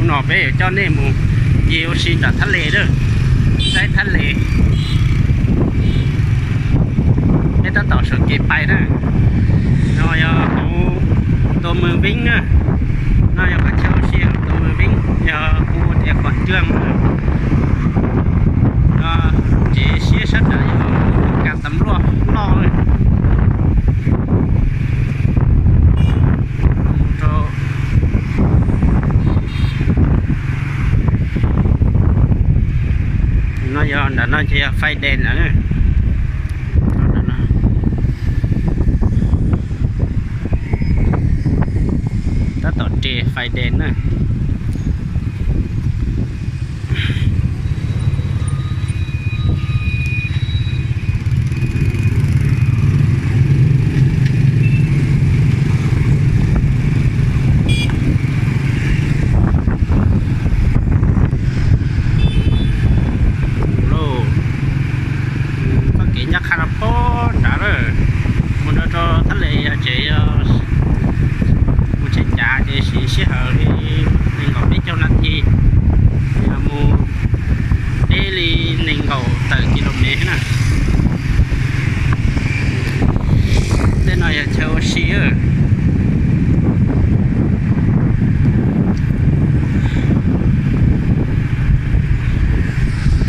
No peb yuav coj nej mus ncig ua si nram Thab Les na, saib Thab Les. Peb tab tom sawv kev pais na. No yog hauv Tuam Mws Veeb na. No yog qhov chaw ua si hauv Tuam Mws Veeb, yog hu tias Quảng Trường na. No ntsev siab sab nrad yog Cam Tam Luaj loj na. No yog nram no ces yog Fais Đèn na. Tab tom ris Fais Đèn na. Txoj kev ncaj qha rau pem nrad lawm, mus rau rau Thab Les yog tsev, yog mus tsheb cav ces siv sij hawm li nees nkaum peb caug nas this, yog mus deb li nees nkaum tawm kilomev na. Tej no yog chaw ua si.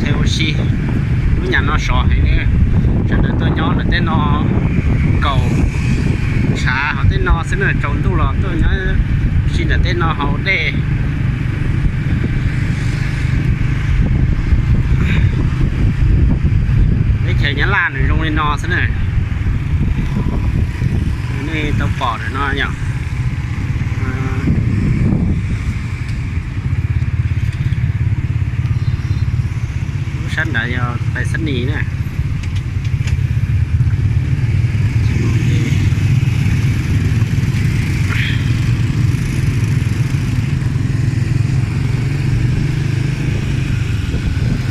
Chaw ua si, lub nyam no sov heev li. Sawv daws tuaj nyob ntawm tej no nkaum tshav hauv tej no xwb na, tsaus ntuj los tuaj nyob si ntawm tej no haus dej. Teb chaws Nyab Laj nws zoo li no xwb na. Nej tau pom ntawm no yom. Lub sab nrad yog tais xab nis na.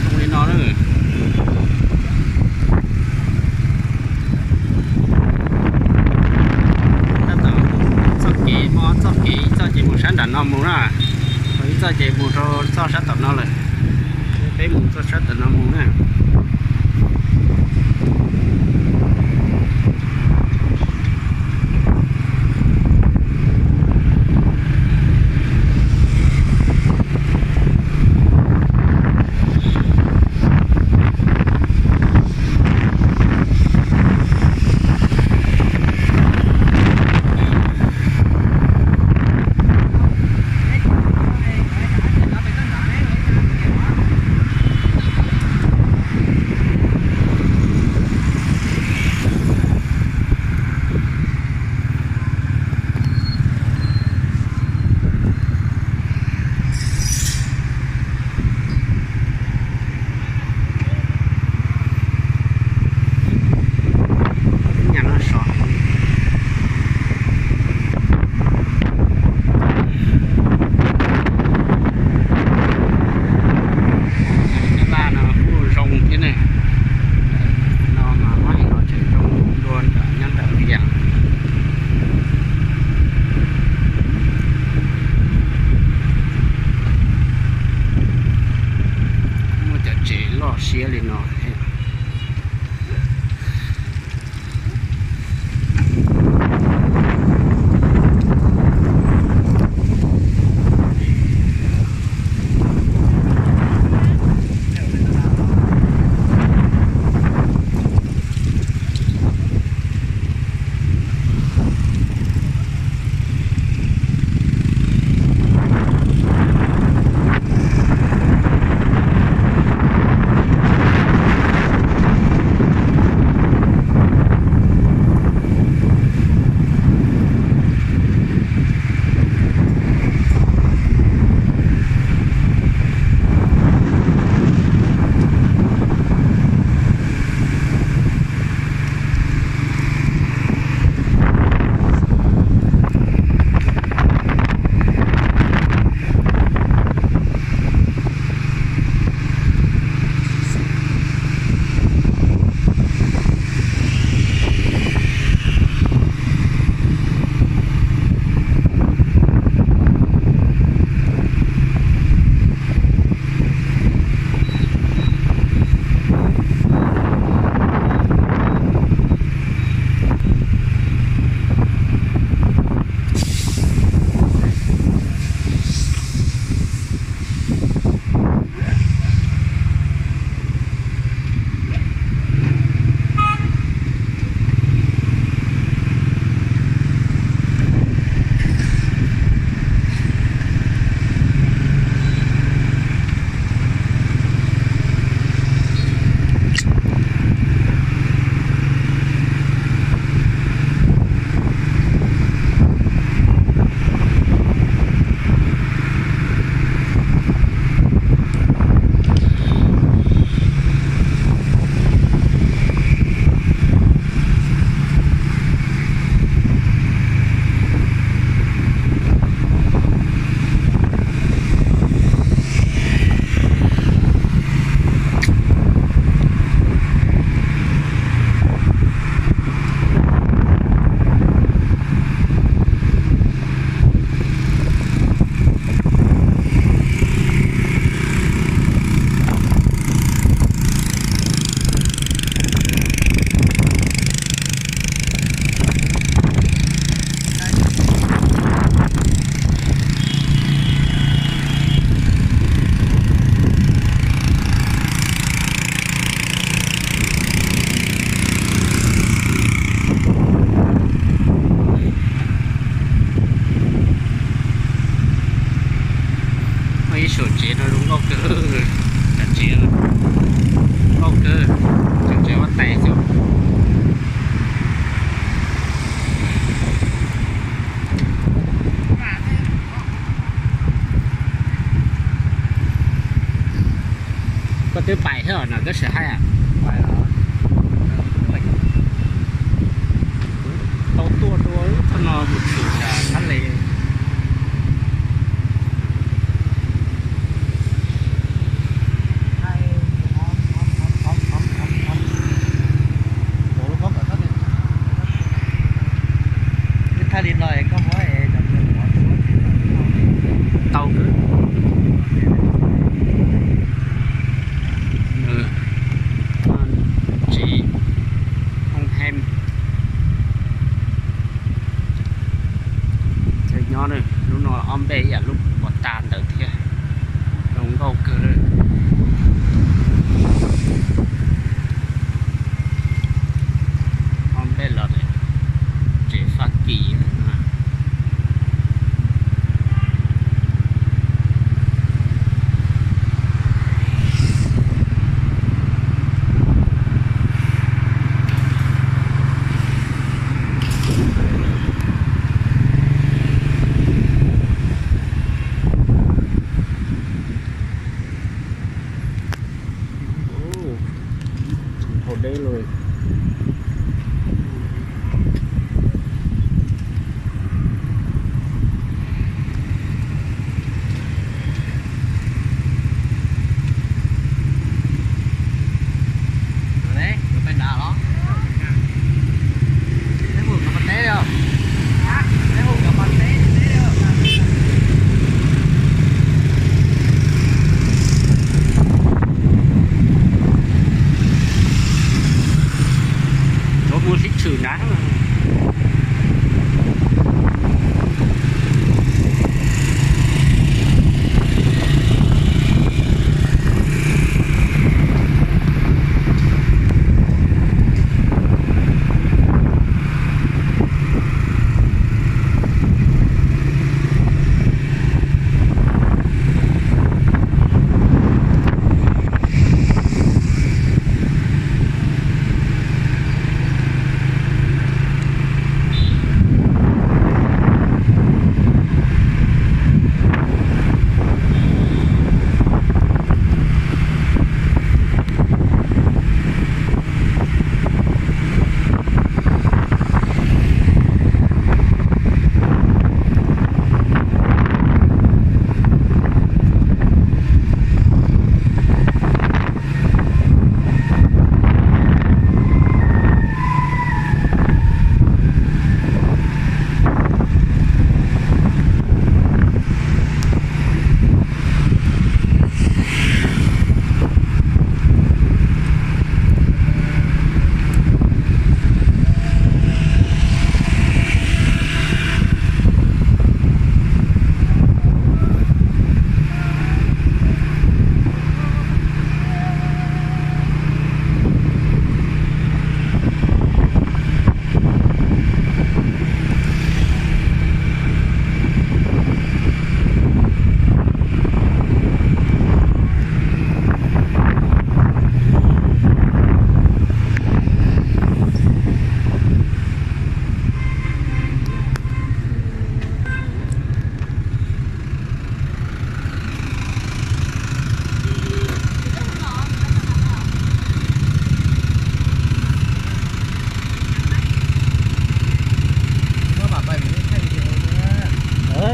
Zoo li no na. Tab tom txoj kev, muaj txoj kev, ib txoj ces mus sab nram no mus na, ho ib txoj ces mus rau txoj sab tom no lawm. Peb mus txoj sab tom no mus na. Ib saum tsev no zoo nkauj kawg, cov tsev nkauj kawg, tseem tseem huab tais xwb. Koj twb pais thiab no koj sim hais. Tau tuaj dua lub thaj no mus tshwm sab le. Tau. Tsev hoob hem. Nyob lub no ob npej ib yam lub pov tag ntawd thiab, zoo nkauj kawg. Ob npej los tsev Fab Kis. Hauv deb lawm. Mus sib tshwm na.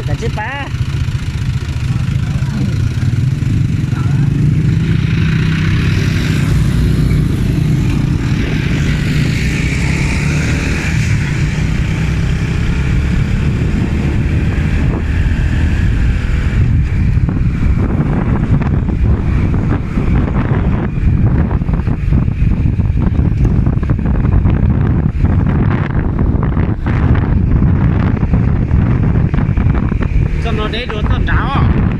Kav tsij pab. Txoj no deb dua txoj nrad os.